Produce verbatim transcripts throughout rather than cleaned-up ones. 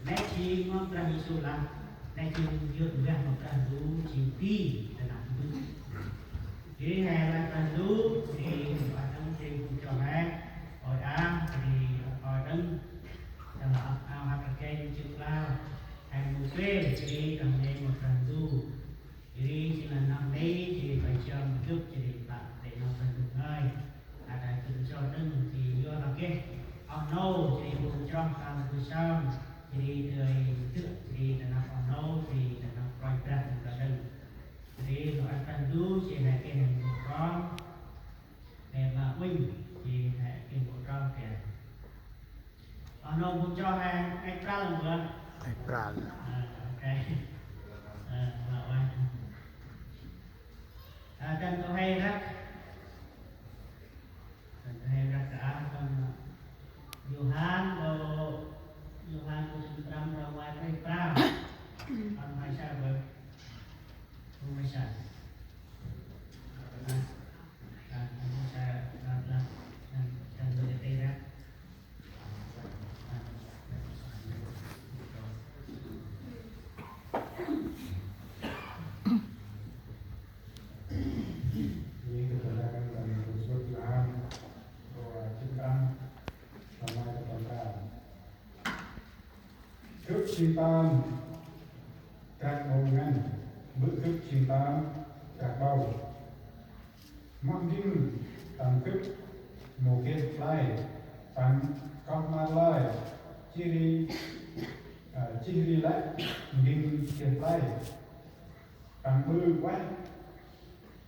Nĕ jêng ma Brah Yêsu lah, nĕ jêng yơk mbah ma Brah Ndu jêng bi ta năp mbơ̆. Jêh ri he lah Brah Ndu, jêh ri ma Brah Ndu jêng bu cho he, ôi a, jêh ri ôi đŏng, ta lah ăp ao hăk rkăng jêng lah, he mâu geh, jêh ri tâm nây ma Brah Ndu. Jêh ri jêng lah nau nây, jêh ri bai jơm gâp, jêh ri ƀă đê̆ nau Brah Ndu ngơi. Ăt a gâp nsoh đŏng, jêh ri yor lah geh oh nô, jêh ri bu chroh tâm bu sơm, jêh ri dơi dơ̆, jêh ri ta năp oh nô, jêh ri ta năp Kôranh Brah Ndu đŏng. Jêh ri lŏ ăt Brah Ndu, jêh he geh he mâu prong, he ma uănh, jêh he geh mâu prong kơt. Ơ, nô bu cho he, he pral mơ. He pral. Ơ, ok. Ơ, lŏ uănh. Ơ, dăn kơt he răk. Dăn kơt he răk ta, dăn Yôhan, kơt Yôhan kơt sĭn prăm, rau uănh he pral. Ăn mai sa bơ. Ăn mai sa. Ơ, ăn mai sa, ơ, ơ, ăn, ăn bơ he răk. Gâp jêng tơm trăk ƀâo ngăn, bơ̆ gâp jêng tơm trăk ƀâo. Moh n'ging tâm gâp mâu geh play, păng koh ma play, jêh ri, ơ, jêh ri lĕ n'ging geh play, păng ƀư ueh,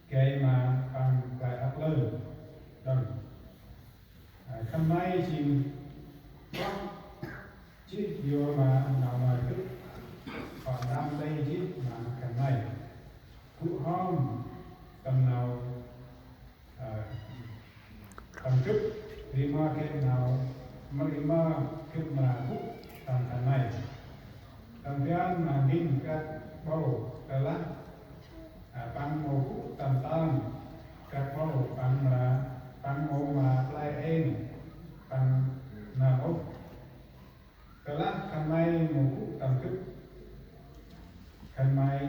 gay ma păng play ăp lơn đŏng. Ơ, khân may jêng koh jêh yor ma nau ngơi gâp, păng đăm lĕ jêh ma khân may. Gŭ hŏm tâm nau, ơ, tâm gâp, ri ma geh nau, ma ri ma gâp mra gŭ tâm khân may. Tâm ban ma n'ging trăk ƀâo, tơlah, ơ, păng mâu gŭ tâm tơm trăk ƀâo, păng mra, păng mâu ma play êng, păng nau ôh. Tơlah khân may mâu gŭ tâm gâp, khân may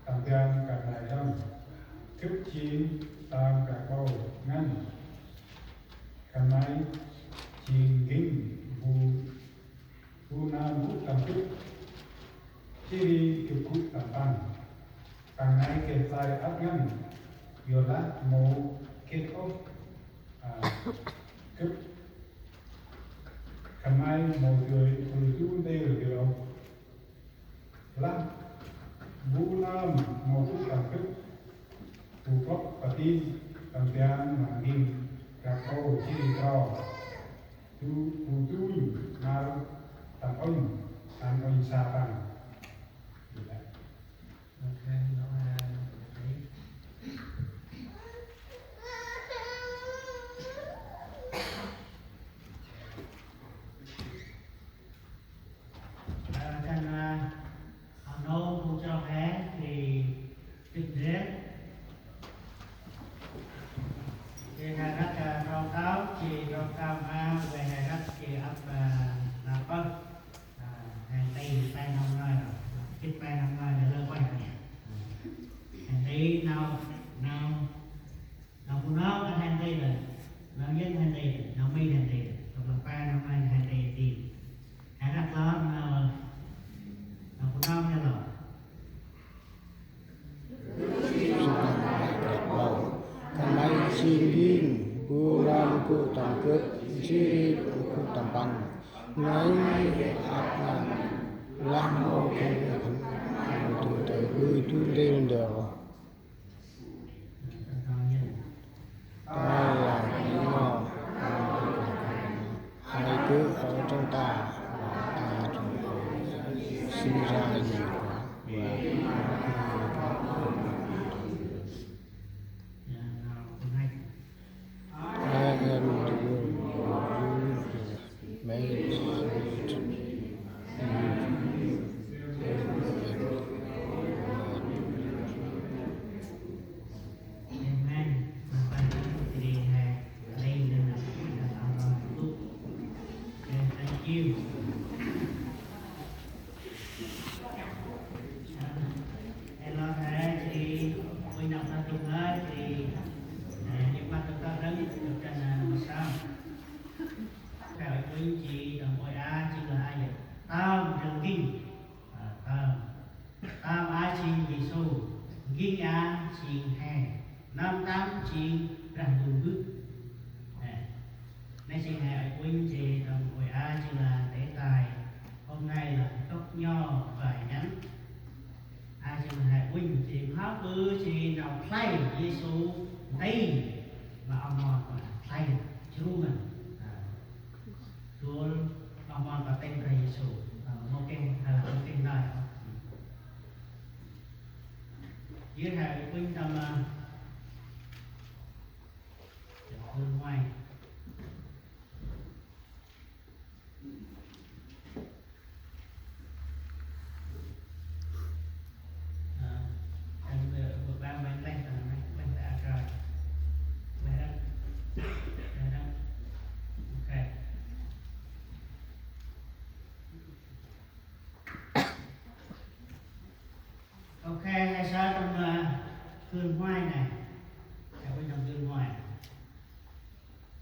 tâm ban khân may đŏng. Gâp jêng tơm trăk ƀâo ngăn. Khân may jêng n'ging bu, bu nơm gŭ tâm gâp, jêh ri gâp gŭ tâm păng. Păng nây geh play ăp ngăn, yorlah mâu geh ôh, ơ, gâp. Khân may mâu dơi ƀư du ntil dơi ôh. Lah bu nơm mâu gŭ tâm gâp, bu plơ̆ padih tâm ban ma n'ging trăk ƀâo jêh ri tro. Du, bu dunh năl tâm uănh, ăn uănh sa păng. Ơ, dăn, ơ, nô bu cho he, jêh ri gĭt ndrel. Jêh ri he răk, ơ, rau tao, jêh ri rau tao ma, wê he răk, jêh ri ăp, ơ, nau pơh. Ơ, he nti pe năm ngơi ro. Gĭt pe năm ngơi ro lơ uănh. He nti nau, nau, nau Bunong kơt he nti lơ. Nau Yuăn he nti lơ. Nau Mi he nti lơ. Kơt lăng pe năm ngơi he nti ti. He răk lor nau, nau Bunong he lor. Khân may jêng n'ging bu nơm gŭ tâm gâp, jêh ri păng gŭ tâm păng. Nây ăp ngăn, lah mâu geh khân may mâu dơi ƀư du ntil dơi ôh. Ta là những ngọn, hãy cứ ở trong ta, và ta trong ông. Sinh ra nhiều quả, và I am the word, you made it. Amen. Thank you. Khlay Yêsu nti ma oh mon Păng, khlay jru ngăn. Dôl oh mon Păng tĭng Brah Yêsu. Mâu geh, hay là mâu geh nơh. Yơh, hay pŭn tâm, a, Gưl ngoai. Ơ, ăn, ơ, bơ ba ngoai leh, ăn ngoai leh ta a kơ. Leh đŏng. Leh đŏng. Ok. Ok, hay saơ tâm, ơ, gưl ngoai nây. Hay pŭn tâm gưl ngoai.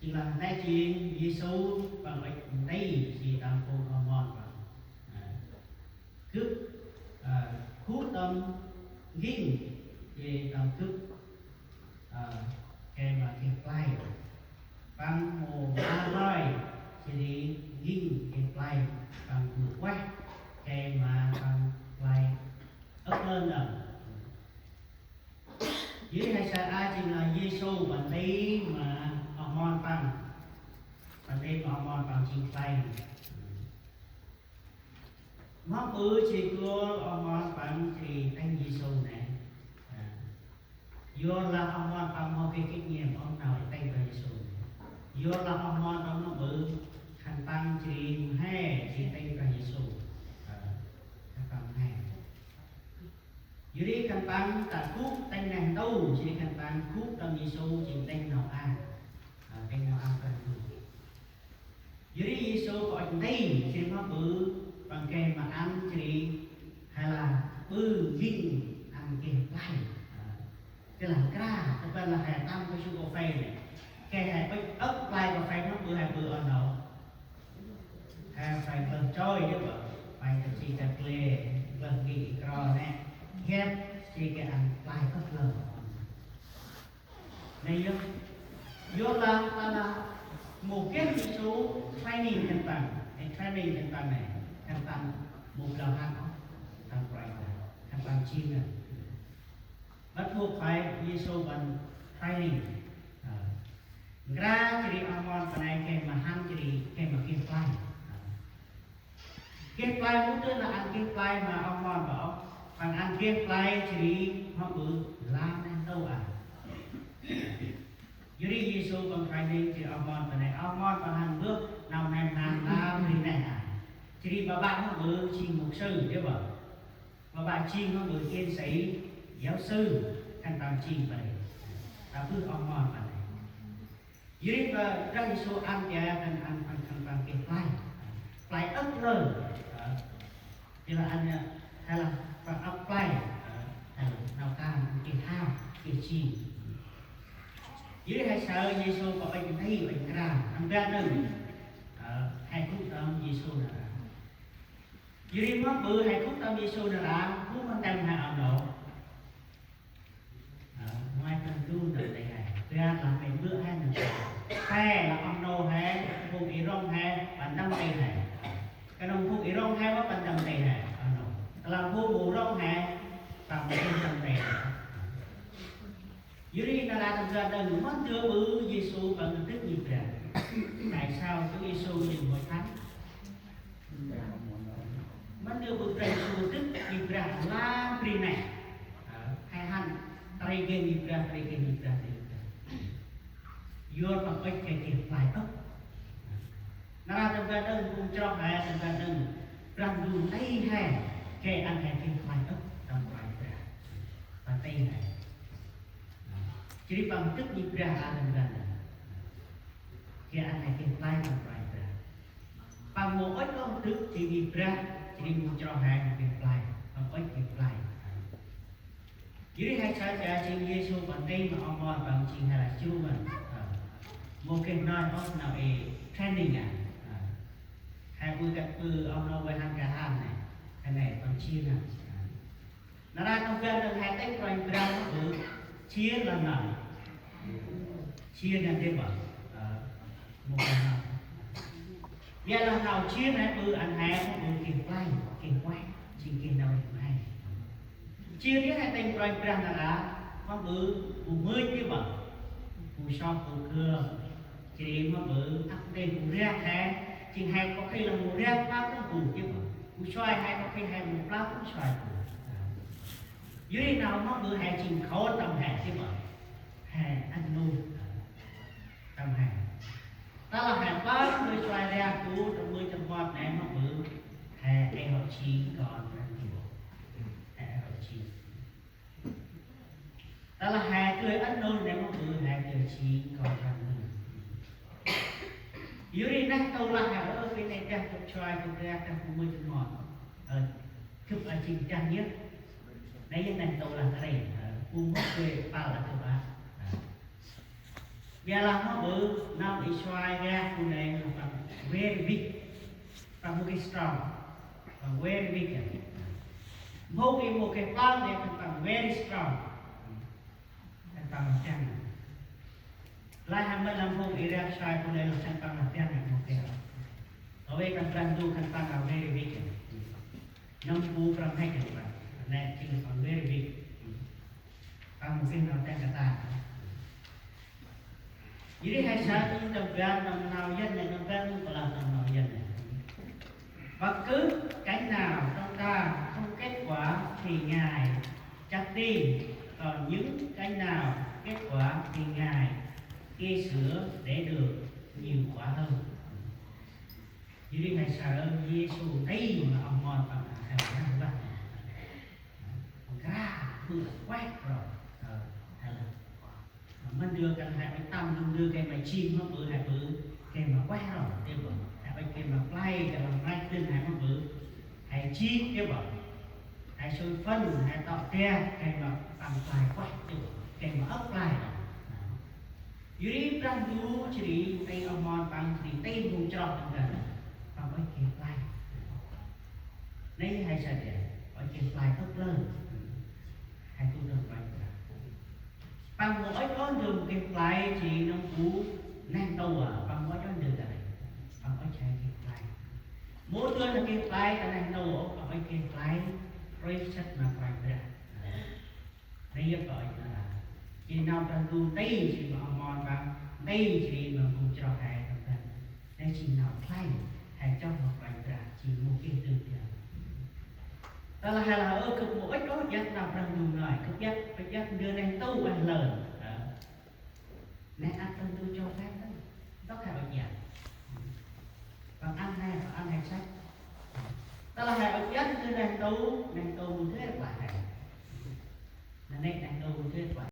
Jêng lah nây jêng Yêsu Păng ŭch nti jêh tâm phung oh mon Păng. Ơ, gâp, ơ, gŭ tâm n'ging jêh tâm gâp, ơ, gay ma geh play. Păng mâu mra roi jêh ri n'ging geh play, Păng gŭ ueh gay ma Păng play âk lơn đŏng. Jêh ri hay saơ a jêng lah Yêsu Păng nti ma oh mon Păng. Păng nti ma oh mon Păng jêng khlay. Moh ƀư jêh ri gôl oh mon Păng jêh ri tĭng Yêsu nây. Yor lah oh mon Păng mâu geh kinh nghiệm ôh nau tĭng Brah Yêsu. Yor lah oh mon Păng moh ƀư khân păng jêh ri mhe jêh ri tĭng Brah Yêsu. Khân păng mhe. Yor ri khân păng ta gŭ tĭng neh ntu, jêh ri khân păng gŭ tâm Yêsu jêng tĭng nau ang. Ơ, tĭng nau ang Brah Ndu. Yor ri Yêsu Păng ŭch nti, jêh ri moh ƀư Păng geh ma ăn jêh ri hay là ƀư n'ging ăn geh play. Ơ, jêh lah nkra, tâm ban lah hay tâm kơsu cà phê nây. Geh hay ŭch âk play cà phê moh ƀư hay ƀư oh nô. Hay play klơh choi yơh bơ. Play kơt si kơt gle, klơh n'ging i kro nây. Geh jêh ri geh ăn play âk lơn. Nây yơh. Yor lah, lah, lah mâu geh Yêsu training khân păng. Nây training khân păng nây. Khân păng mâu blao hăn ôh. Khân păng, khân păng jêng nây. Bắt buộc phải Yêsu Păng training. Ơ. Nkra jêh ri oh mon Păng nây geh ma hăn jêh ri geh ma geh play. Ơ. Geh play mâu dơi lah ăn geh play ma oh mon Păng ôh. Păng ăn geh play jêh ri moh ƀư lam neh ntu a. Yor ri Yêsu Păng training jêh ri oh mon Păng nây, oh mon Păng hăn mbơh nau n'hâm n'ham lam bri neh a. Jêh ri ƀaƀă moh ƀư jêng mục sư yơh bơ. Ƀaƀă jêng moh ƀư tiến sĩ, giáo sư, khân păng jêng bri. Ta bơh oh mon Păng nây. Yor ri Brah Yêsu ăn geh khân, ăn, ăn khân păng geh play. Play âk lơn. Ơ. Jêh lah ăn, ơ, hay lah Păng âk play. Ơ, hay lah nau kan geh hao, geh jêng. Yor ri hay saơ Yêsu Păng ŭch nti, ŭch nkra. Tâm ban nây. Ơ, hay gŭ tâm Yêsu nar aơ. Yor ri moh ƀư hay gŭ tâm Yêsu nar aơ, gŭ ma ntơm he oh nô. Ơ, ngoai Brah Ndu ntơm nti he. Ƀiălah mĭn mbơ̆ he nơm. He lah oh nô he, phung i rŏng he, păng ntơm nti he. Knŏng phung i rŏng he mơh păng ntơm nti he, oh nô. Lah phung mâu rŏng he, păng mâu ntơm nti he. Yor ri nar aơ tâm ban nây, moh ndơ ƀư Yêsu Păng ntĭt ngih Brah. Tại sao Chúa Giêsu nhìn hội thánh? Moh ndơ ƀư Brah Yêsu ntĭt ngih Brah lam bri neh. Ơ, he hăn trê geh ngih Brah, trê geh ngih Brah, trê geh ngih Brah. Yor Păng ŭch geh, geh play âk. Nar aơ tâm ban nây, phung chroh he tâm ban nây. Brah Ndu nti he, geh ăn he geh play âk tâm Kôranh Brah. Păng nti he. Jêh ri Păng ntĭt ngih Brah a tâm ban nây. Geh ăn he geh play tâm Kôranh Brah. Păng mâu ŭch ôh ntĭt jêh ngih Brah, jêh ri mâu chroh he geh play. Păng ŭch geh play. Yor ri hay saơ jêng Yêsu Păng nti ma oh mon Păng jêng he lah jru ngăn. Ơ. Mâu geh nơh ôh nau i training a. Ơ. He ƀư kơt ƀư oh nô ƀư hăn ka hăn nây. He nây Păng jêng ngăn. Nar aơ tâm ban nây he tĭng Kôranh Brah ƀư jêng lah nau. Jêng ngăn dê bă. Ơ, mâu geh nau. Ƀiălah nau jêng he ƀư ăn he mâu ƀư geh play, geh ueh, jêng geh nau rêh mhe. Jêng ri he tĭng Kôranh Brah nar aơ, Mâm ƀư bu mưch jêh bơh. Bu sŏk bu kơl. Jêh ri mâm ƀư ăp nti bu riak he. Jêng he có khi lah bu riak pă kơl bu jêh bơh. Bu suai he có khi he bu plăp bu suai bu. Yor ri nau mâm ƀư he jêng khôn tâm he jêh bơh. He ăn nô tâm he. Tơlah he pă bu suai riak bu tâm mưch tâm mot nê mâm ƀư. He ê hŏ jêng kon Brah Ndu. He ê hŏ jêng. Tơlah he dơi ăn nô nê mâm ƀư he dơi jêng kon Brah Ndu. Yor ri neh ntu lah he ơ, bê nê dah gâp suai gâp riak dah bu mưch mot. Ơ, gâp a jêng dah yơh. Nê yơh neh ntu lah kơt nê, ơ, bu mưch dơi păl lah gâp a. Ơ. Biă lah mâm ƀư, nau i suai riak bu nê, păng very weak. Păng mâu geh strong. Păng very weak. Mâu geh, mâu geh păng nê, păng very strong. Khân păng lah dăng. Lah hăng mĭn lah mâu i riak suai bu nê, khân păng lah dăng, mâu geh. Aơ khân păng du, khân păng lah very weak. Nâm bu prăm he khân păng. Nê jêng păng very weak. Păng mâu geh nau dăng kơt ta. Yor ri he saơ tâm ban tâm nau Yuăn nê, tâm ban tâm pơlah tâm nau Yuăn nê. Bất cứ cánh nào trong ta không kết quả thì Ngài chặt đi, còn những cánh nào kết quả thì Ngài cưa sửa để được nhiều quả hơn. Yor ri he saơ Yêsu nti ma oh mon păng a he lah. Păng kra, ƀư lah kueh ro. Ơ, he lah. Mân dơi kăn he ƀă tâm, mân dơi gay ma jêng mâm ƀư he ƀư, gay ma kueh ro, jêh bơh. He ƀă gay ma play, gay ma măch dơn he mâm ƀư. He jêng, jêh bơh. He sui phân, he tŏ dak, gay ma păng play kueh, jêh bơh. Gay ma âk play ro. Yor ri Brah Ndu jêh ri nti oh mon păng jêh ri nti phung chroh tâm ban. Păng ŭch geh play. Nê he saơ dê, ŭch geh play âk lơn. He gŭ dơm play Brah. Păng mâu ŭch ôh ndơ mâu geh play jêh nâm bu neh ntu a, păng mâu ŭch ôh ndơ ta nê. Păng ŭch he geh play. Mâu dơi nơh geh play ta neh ntu, păng ŭch geh play. Rơi sât ma Kôranh Brah. Nê yơh păng ŭch nơh. Jêh nau Brah Ndu nti jêh ma oh mon păng, nti jêh ma phung chroh he tâm ban. Nê jêng nau khlay, he chroh ma Kôranh Brah, jêng mâu geh dơm dơm. Tơlah he lah ơ, gâp mâu ŭch ôh iăt nau Brah Ndu ngơi, gâp iăt, gâp iăt ndơ neh ntu ueh lơn. Ơ. Nê ăt Brah Ndu cho phép tâm. Dôk he ŭch iăt. Păng ăn he, păng ăn he săch. Tơlah he ŭch iăt ndơ neh ntu, neh ntu mâu dơi rklaih he. Nê nê neh ntu mâu dơi rklaih.